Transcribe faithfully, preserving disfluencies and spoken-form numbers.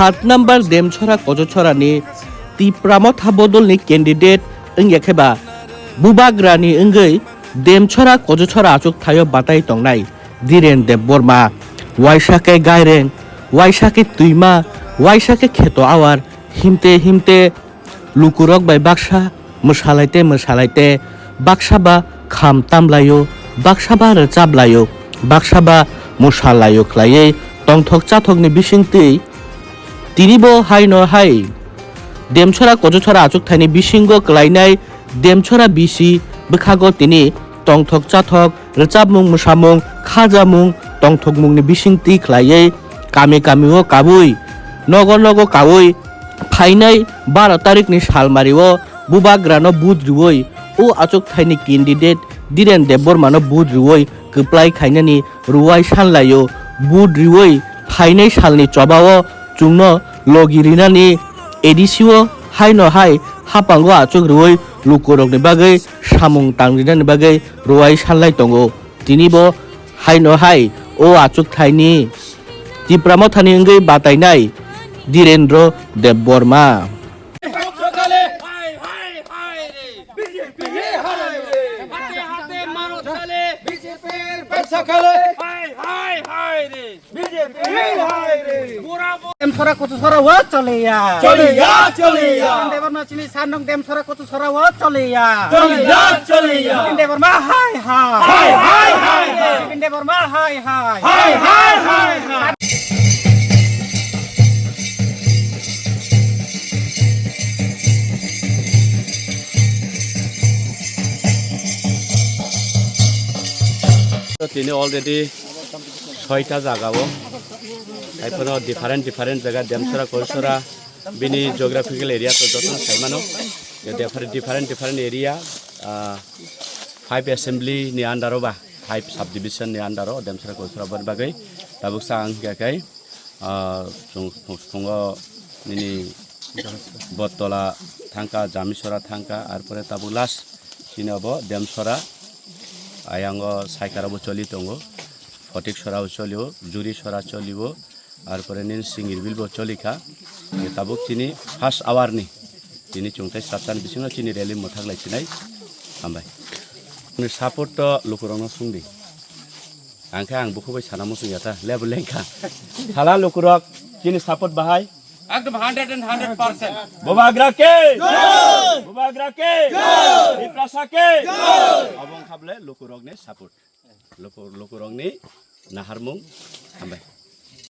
Aat number Demchora Kochachora ni Tipra Motha bodol ni candidate wngya khe ba Bubagra ni wngwi Demchora Kochachora achuk thaio batai tongnai Dhiren Debbarma. Waisa khe gaireng, waisa khe twima, waisa khe kheto awar, himte himte lukurok bai baksa mwsalaite mwsalaite, baksa ba kham tamlaio, baksa ba rwchablaio, baksa ba mwsalaio khlaiwi tongthok chathokni bisingtwi tinibo haino hai Demchora Kochachora achuk thaini bisingo kwlainai Demchora bisi bwkhago tini tongthok chathok rwchapmung mwsamung khajamung tongthokmungni bisingtwi khlaiwi kami kamio kabui nogo nogo kaui phainai baro tarikni salmario Bubagrano vote riui o achuk thaini candidate Dhiren Debbarmano vote riui kwplai khainani ruai sanlaio. Vote riui phainai salni chobao chwngno logi rinani A D C o haino hai hapango achuk riui lukurokni bagwi samung tangrinani bagwi ruai sanlai tongo. Tinibo haino hai o achuk thaini Tipra Mothani wngwi batainai Dhirendra Debbarma. হাতে হাতে মারো তালে। বিজেপির ব্যবসা খালে। হায় হায় হায় রে। বিজেপি হায় রে। বুড়া বু- Demchora Kochachora o choliya. চলিয়া, চলিয়া। Dhiren Debbarma chini sanong Demchora Kochachora o choliya. চলিয়া, চলিয়া। Dhiren Debbarma hai hai. হায় হায় হায় হায়। Dhiren Debbarma hai hai. হায় হায় হায় হায়। Tini already soita jaga o, haiphano different different jaga Demchora Kochachora bini geographical area to jotono saimano, different different different area, ah, five assembly ni under o ba, five subdivision ni under o Demchora Kochachora boni bagwi tabuk sa ang khe kai. Ah, chwng, chwng, chwngno nini Bottola thangkha, Jamisora thangkha, arpore tabuk last chini obo Demsora, ayango Saikarabo choli tongo, Photiksora o cholio, Jurisora cholio, arpore nini Singirbilbo cholikha. Tabuk chini first hour ni, chini chwngtai sattan bisingo chini rally mwthak lai sinai. Hambai. Ni support to lukurokno sungdi. Ang khe ang bukhuk bai sana muchung ya ta, level lengkha. Sala lukurok, chini support bahai. একদম hundred and hundred percent. Bubagra ke! Jai! Bubagra ke! Jai! Tiprasa ke! Jai! Obo wngkha bole lukurokni support. Luku-, lukurokni naharmung. Hambai.